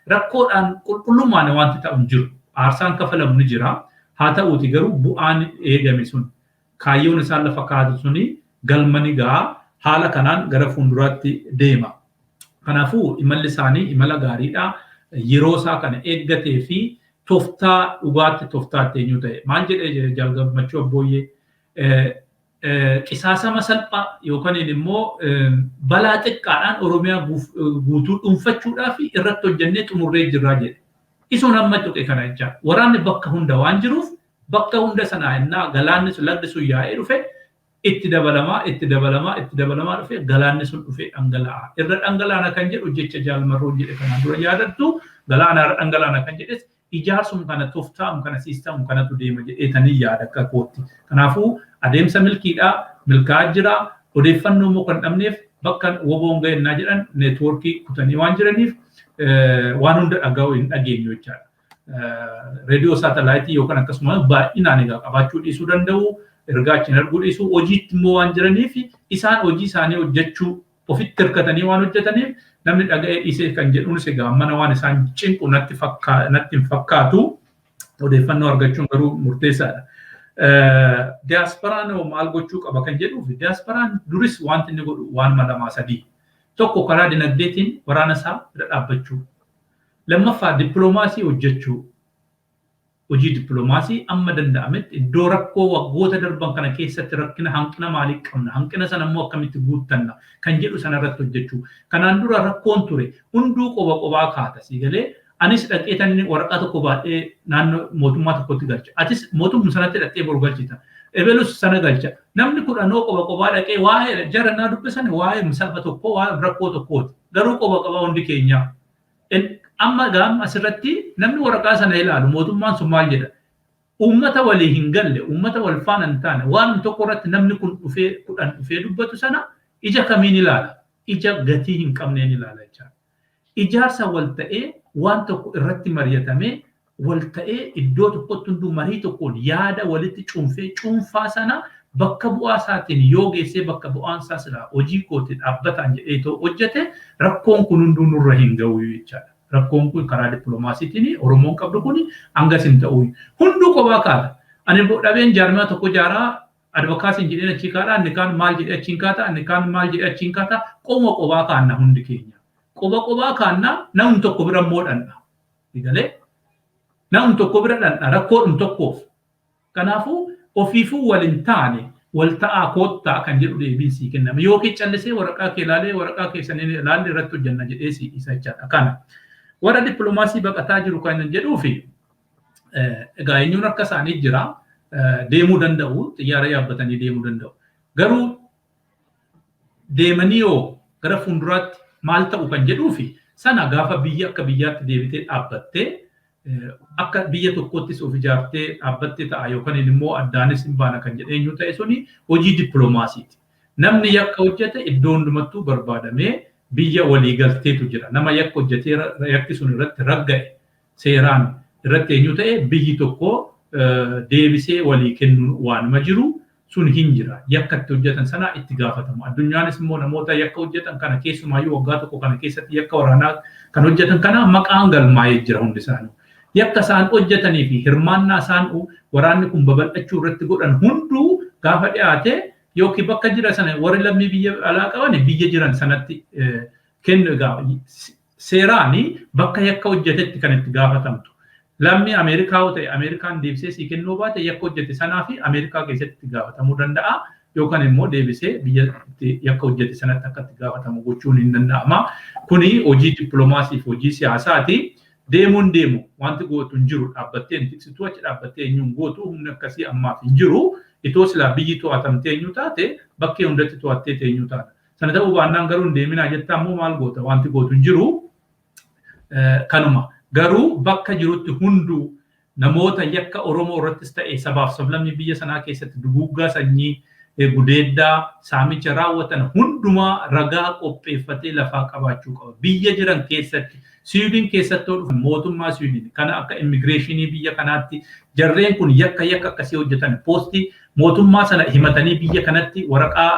rakkoodhaan qulqullummaan wanti ta'u hin jiru. Aarsaan kafalamu ni jira. Haa ta'uuti garuu bu'aan eegame sun, kaayyoon isaan lafa kaa'atu suni galma ni ga'a. Haala kanaan gara fuulduraatti deema. Kanaafuu imalli isaanii imala gaariidha. Yeroo isaa kana eeggatee fi tooftaa dhugaatti tooftaatti eenyu ta'e. Maal jedhee Jaal Gammachuu Abbooyyee, qisaasama salphaa yookaan immoo balaa xiqqaadhaan Oromiyaa guutuu dhuunfachuudhaaf irratti hojjennee xumurree jirraa jedhe. Isuun amma tuqe kana jecha. Waraanni bakka hunda waan jiruuf, bakka hunda sanaa innaa galaanni sun, lagdi sun yaa'ee dhufe, itti dabalamaa, itti dabalamaa, itti dabalamaa dhufe, galaanni sun dhufee dhangala'a. Irra dhangalaana kan jedhu jecha Jaal Marroon jedhe kanaan dura yaadattu, galaana irra dhangalaana kan jedhes ijaarsum kana, tooftaam kana, siistamu kanatu deema jedheetanii yaada akka kootti. Kanaafuu adeemsa milkiidhaa, milkaa'aa jira. Odeeffannoo immoo kan dhabneef bakka WBOn ga'ennaa jedhan neetwoorkii kutanii waan jiraniif waan hunda dhaga'uu hin dhageenyu jechaadha. Reediyoo saatalaayitii yookaan akkasumas baay'inaan egaa qabaachuu dhiisuu danda'u, ergaa achiin arguu dhiisuu, hojiitti immoo waan jiraniif, isaan hojii isaanii hojjechuu ofitti hirkatanii waan hojjetaniif, namni dhaga'ee dhiisee kan jedhuunis egaa mana waan isaan cinqu natti hin fakkaatu. Odeeffannoo argachuun garuu murteessaadha. Diyaasparaan maal gochuu qaba kan jedhuuf, diyaasparaan duris wanti inni godhu waan lamaa sadii. Tokko, karaa dinagdeetiin waraana isaa bira dhaabbachuu. Lammaffaa, dippiloomaasii hojjechuu. Hojii dippiloomaasii amma danda'ametti iddoo rakkoo waggoota darban kana keessatti rakkina, hanqina maalii qabna, hanqina sana immoo akkamitti guuttanna kan jedhu sana irratti hojjechuu. Kanaan dura rakkoon ture hunduu qoba qobaa kaata, sii galee? Anis dhaqee tanni waraqaa tokko baadhee naannoo mootummaa tokkotti galcha. Atis mootummaa sanatti dhaqee boru galchita. Ebelus sana galcha. Namni 10 qoba qobaa dhaqee waa'ee jara naa dubbisan, waa'ee saba tokkoo, waa'ee rakkoo tokkooti. Garuu qoba qobaa hundi keenyaa. Amma gaam asirratti namni waraqaa sana ilaalu, mootummaan sun maal jedha? Uummata walii hin galle, uummata wal faana hin taane, waan tokko irratti namni kun dhufee 10 dhufee dubbatu sana ija kamiin ilaala? Ija gatii hin qabneen ilaala jechaadha. Ijaarsa wal ta'ee, waan tokko irratti mari'atamee, wal ta'ee, iddoo tokkotti hunduu marii tokkoon yaada walitti cuunfee, cuunfaa sana bakka bu'aa isaatiin yoo geessee, bakka bu'aan isaa silaa hojii kooti dhaabbataan jedhee too hojjete, rakkoon kun hunduu nurra hin ga'u jechaadha. Rakkoon kun karaa dippiloomaasiitiin Oromoon qabdu kun hangas hin ta'u. Hunduu kophaa kaata. Ani dhabeen jaarmiyaa tokko jaaraa advokaasiin jedheen achii kaadha, inni kaan maal jedhee achiin kaata, inni kaan maal jedhee achiin kaata, qoma qobaa kaanna hundi keenya. Qoba qobaa kaanna, namni tokko bira immoo dhandha. Galee namni tokko bira dhandha rakkoodhum tokkoof. Kanaafuu ofiifuu wal hin taane, wal ta'aa koottaa kan jedhu deebiin sii kennama. Yookiin callisee waraqaa kee ilaalee, waraqaa keessanii ilaalle, irratti hojjenna jedhee sii dhiisa jechaadha. Kana. Warra dippiloomaasii baqataa jiru kan jedhuufi, egaa eenyuun harka isaanii jira, deemuu danda'u, xiyyaara yaabbatanii deemuu danda'u. Garuu deemanii yoo gara fuulduraatti maal ta'u kan jedhuufi, sana gaafa biyya akka biyyaatti deebitee dhaabbattee, akka biyya tokkottis of ijaartee dhaabbattee ta'a, yookaan immoo addaanis hin baana kan jedhee eenyu ta'e, suni hojii dippiloomaasiiti. Namni yakka hojjete iddoo hundumattuu barbaadamee biyya waliigalteetu jira. Nama yakka hojjetee yakki sun irratti ragga'e, seeraan irratti eenyu ta'e, biyyi tokko deebisee walii kennuun waanuma jiru sun hin jira. Yakka itti hojjetan sana itti gaafatamu. Addunyaanis immoo namoota yakka hojjetan kana, keessumaayyuu waggaa tokko kana keessatti yakka waraanaa kan hojjetan kana, maqaan galmaa'ee jira hundi isaanii. Yakka isaan hojjetanii fi hirmaannaa isaan waraanni kun babal'achuu irratti godhan hunduu gaafa dhiyaate, yookiin bakka jira sana warri lammii biyya alaa qaban biyya jiran sanatti kennu, egaa seeraani bakka yakka hojjetetti kan itti gaafatamtu. Lammii Ameerikaa yoo ta'e, Ameerikaan deebisee sii kennuu baate, yakka hojjete sanaa fi Ameerikaa keessatti itti gaafatamuu danda'a. Yookaan immoo deebisee biyya yakka hojjete sanatti akka itti gaafatamu gochuun hin danda'ama. Kuni hojii dippiloomaasii fi hojii siyaasaati. Deemuun deemu wanti gootu hin jiru, dhaabbattee hin tiksitu, achi dhaabbattee eenyuun gootu, humni akkasii ammaaf hin jiru. Itoo silaa biyyi to'atamtee eenyu taate, bakkee hundatti to'attee eenyu taata. Sana ta'uu baannaan garuu hin deeminaa jettaa immoo maal goota, wanti gootu hin jiru. Kanuma. Garuu bakka jirutti hunduu namoota yakka Oromoo irrattis ta'e sabaaf sablammii biyya sanaa keessatti duguuggaa sanyii gudeeddaa saamicha raawwatan hundumaa ragaa qopheeffatee lafaa qabaachuu qaba. Biyya jiran keessatti Siwiidin keessatti yoo dhufe mootummaa Siwiidin kana akka immigireeshinii biyya kanaatti jarreen kun yakka yakka akkasii hojjetan poostii mootummaa sana himatanii biyya kanatti waraqaa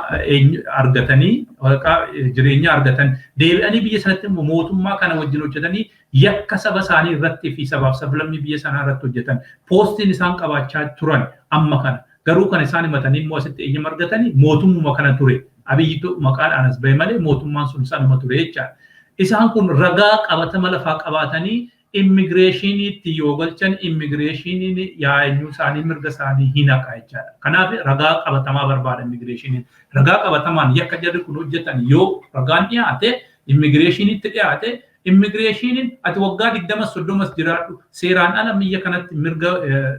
argatanii waraqaa jireenyaa argatan deebi'anii biyya sanatti immoo mootummaa kana wajjin hojjetanii yakka saba isaanii irratti fi sabaaf sablammii biyya sanaa irratti hojjetan poostiin isaan qabaachaa turan amma kana garuu kan isaan himatanii immoo asitti eeyyama argatanii mootummuma kana ture Abiyyitu maqaadhaan as ba'e malee mootummaan sun sanuma ture jechaadha. Isaan kun ragaa qabatama lafaa qabaatanii immigireeshiniitti yoo galchan immigireeshiniin yaa'eenyuu isaanii mirga isaanii hin haqa jechaadha. Kanaaf ragaa qabatamaa barbaada immigireeshiniin. Ragaa qabatamaan yakka jarri kun hojjetan yoo ragaan dhiyaate immigireeshiniitti dhiyaate immigireeshiniin ati waggaa 20 30 jiraadhu seeraan ala biyya kanatti mirga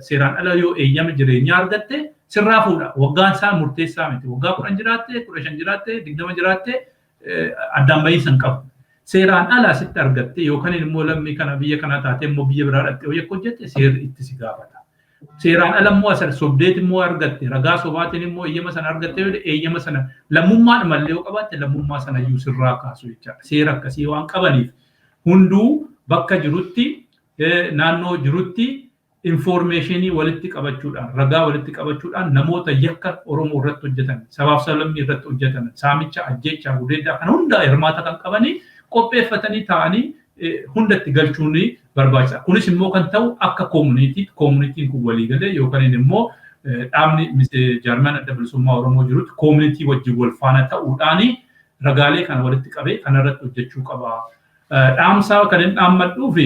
seeraan ala yoo eeyyama jireenyaa argatte sirraa fuudha. Waggaan isaa murteessaa miti. Waggaa 10 jiraatte, 15 jiraatte, 20 jiraatte addaan bahiinsa hin qabu. Seeraan ala asitti argatte yookaan immoo lammii kana biyya kana taate immoo biyya biraa dhaqxee hojii akka hojjette seerri itti si gaafata. Seeraan ala immoo asirra sobdeet immoo argatte ragaa sobaatiin immoo eeyyama sana argatte yoo eeyyama sana lammummaan mallee yoo qabaatte lammummaa sana iyyuu sirraa kaasu jechaadha. Seera akkasii waan qabaniif hunduu bakka jirutti naannoo jirutti informeeshinii walitti qabachuudhaan ragaa walitti qabachuudhaan namoota yakka Oromoo irratti hojjetan sabaaf sablammii irratti hojjetan saamicha ajjeechaa gudeeddaa kan hunda hirmaata kan qabanii qopheeffatanii taa'anii hundatti galchuun barbaachisaa. Kunis immoo kan ta'u akka koomuniitiitti koomunitiin kun waliigalee yookaan immoo dhaabni jaarmaan adda bilisummaa Oromoo jirutti koomunitii wajjin wal faana ta'uudhaan ragaalee kana walitti qabee kanarratti hojjechuu qaba. Dhaamsaa kan hin dhaammadhuu fi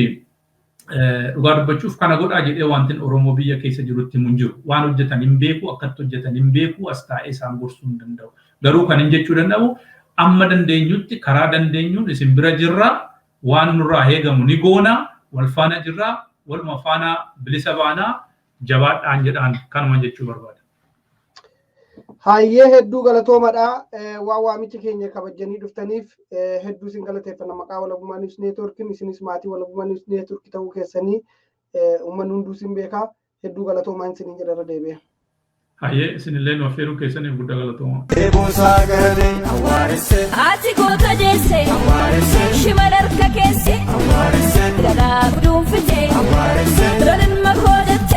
dhugaa dubbachuuf kana godhaa jedhee wanti Oromoo biyya keessa jirutti himu hin jiru. Waan hojjetan hin beeku, akkatti hojjetan hin beeku, as taa'ee isaan gorsuu hin danda'u. Garuu kan hin jechuu danda'u amma dandeenyutti karaa dandeenyuun isin bira jirra, waan nurraa eegamu ni goona, wal faana jirra, waluma faana bilisa baanaa, jabaadhaan jedhaan kanuma jechuu barbaada. Hayyee hedduu galatoomadha. Waan waamicha keenya kabajanii dhuftaniif hedduu isin galateeffanna maqaa Walabummaa News Networkiin isinis maatii Walabummaa News Network ta'uu keessanii uummanni hunduu isin beeka. Hedduu galatoomaan isiniin jedha irra deebi'e. Hayyee isinillee nu affeeruu keessaniif guddaa galatooma. Eeboosaa garane Ati goota jeesse shimala harka keesse garaa guduunfite lolinma koo jette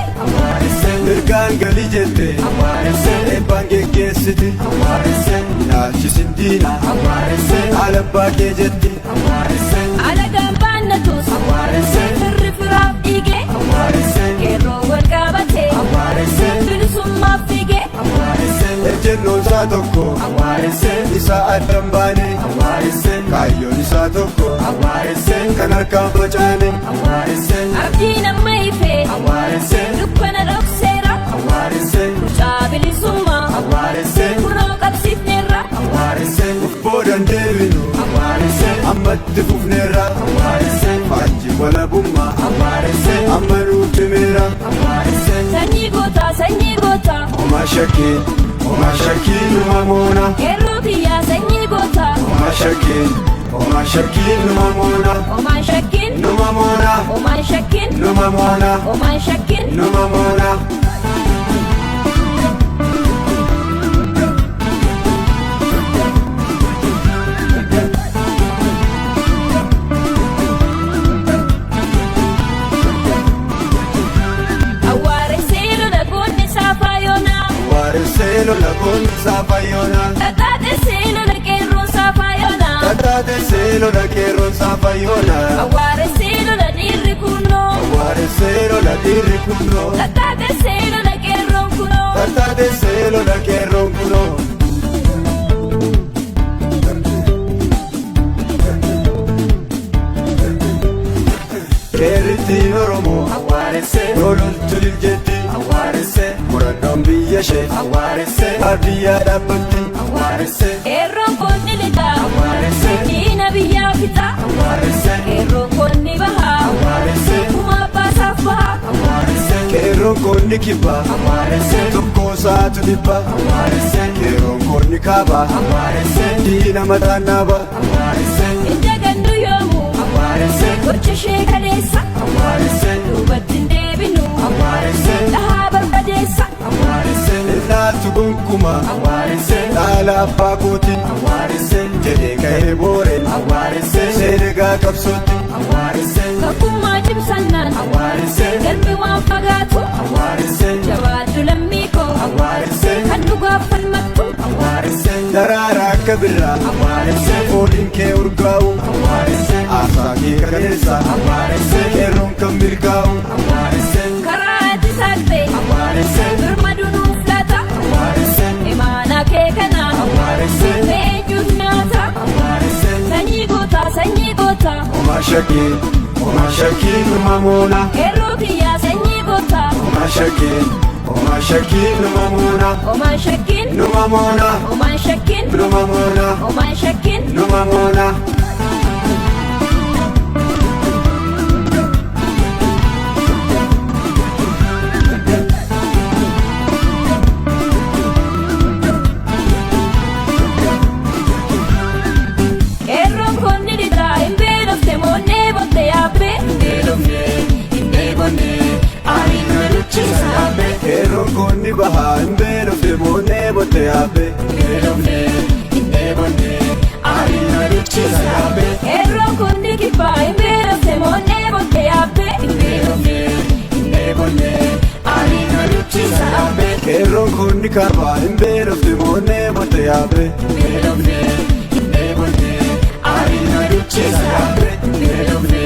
Mirgaan gali jette eebbaan geggeessiti nyaachishin diina alabbaa kee jetti alagaan baannatus firri firaaf dhiige qeerroo wal qabate bilisummaaf fiige Ejjennoon isaa tokko isa addan baane kaayyoon isaa tokko kan harkaan facaane abdiin amma ife dukkana dhokseera mucaa bilisummaa kunoo qabsiifneerra Uf boodan deebinu ammatti fufneerra faajjii walabummaa amma nuuf cimeera sanyii gootaa sanyii gootaa Homaa shakkii homaa shakkii numa moona qeerroo tiyyaa sanyii gootaa homaa shakkii homaa shakkii numa moona homaan shakkiin numa moona homaan shakkiin numa moona homaan shakkiin numa moona. Awwaare seera lagoonni saafayoonaa Waarisee lola goonni saafayoona Tataate seera qeerroon saafayoonaa Tataate seelola qeerroon saafayoona Awwaare seera dhiirri kunoo Waarisee lola dhiirri kunoo Tataate seera qeerroon kunoo Tataate seelola qeerroon kunoo. Qeerrittiin Oromoo lololtu liljetti murannoon biyya ishee baadiyyaa dhaabbatti. Qeerroon kun ni lixaa diina biyyaa fixaa Qeerroon kun ni bahaa kuma abbaasaaf bahaa Qeerroon kun ni kibba tokko isaatu dhibba Qeerroon kun ni kaaba diina mataan naaba. Ija gandu yoomuu gocha ishee kaleessa duubatti hin deebinu dhahaa barbadeessa Ilaaltu gonkumaa Gaa'ela abbaa kooti jedhee ka'ee booreen seenegaa qabsootti. Tokkummaa cimsannaan galmi waan fagaatu. Jabaadhu lammii koo kan dhugaaf falmattu. Daraara akka birraa fooliin kee urgaa'u, aarsaa kee kaleessa qeerroon kan milkaa'u. Karaa ati saaqxee birma dunuuf laata. Imaanaa kee kana eenyutu nyaata? Sanyii gootaa, sanyii gootaa. Homaa shakkii, homaa shakkii, numa moona. Qeerroo kiyyaa, sanyii gootaa. Homaa shakkii, homaa shakkii, numa moona. Homaan shakkiin. Numa moona. Homaan shakkiin. Numa moona. Homaan shakkiin. Numa moona. Qeerroon kun ni dhitaa hin beelofte moonnee botte yaabbee. Hin beelofne, hin dheebonne, aariin nu duchisa yaabbee. Qeerroon kun ni bahaa hin beelofte moonnee botte yaabbe. Hin beelofne, hin dheebonne, aariin nu duchisa yaabbee. Qeerroon kun ni kibbaa hin beelofte moonnee botte yaabbee. Hin beelofne, hin dheebonne, aariin nu duchisa yaabbee. Qeerroon kun ni kaabaa hin beelofte moonnee botte yaabbe. Hin beelofne, hin dheebonne, aariin nu duchisa yaabbee. Hin beelofne.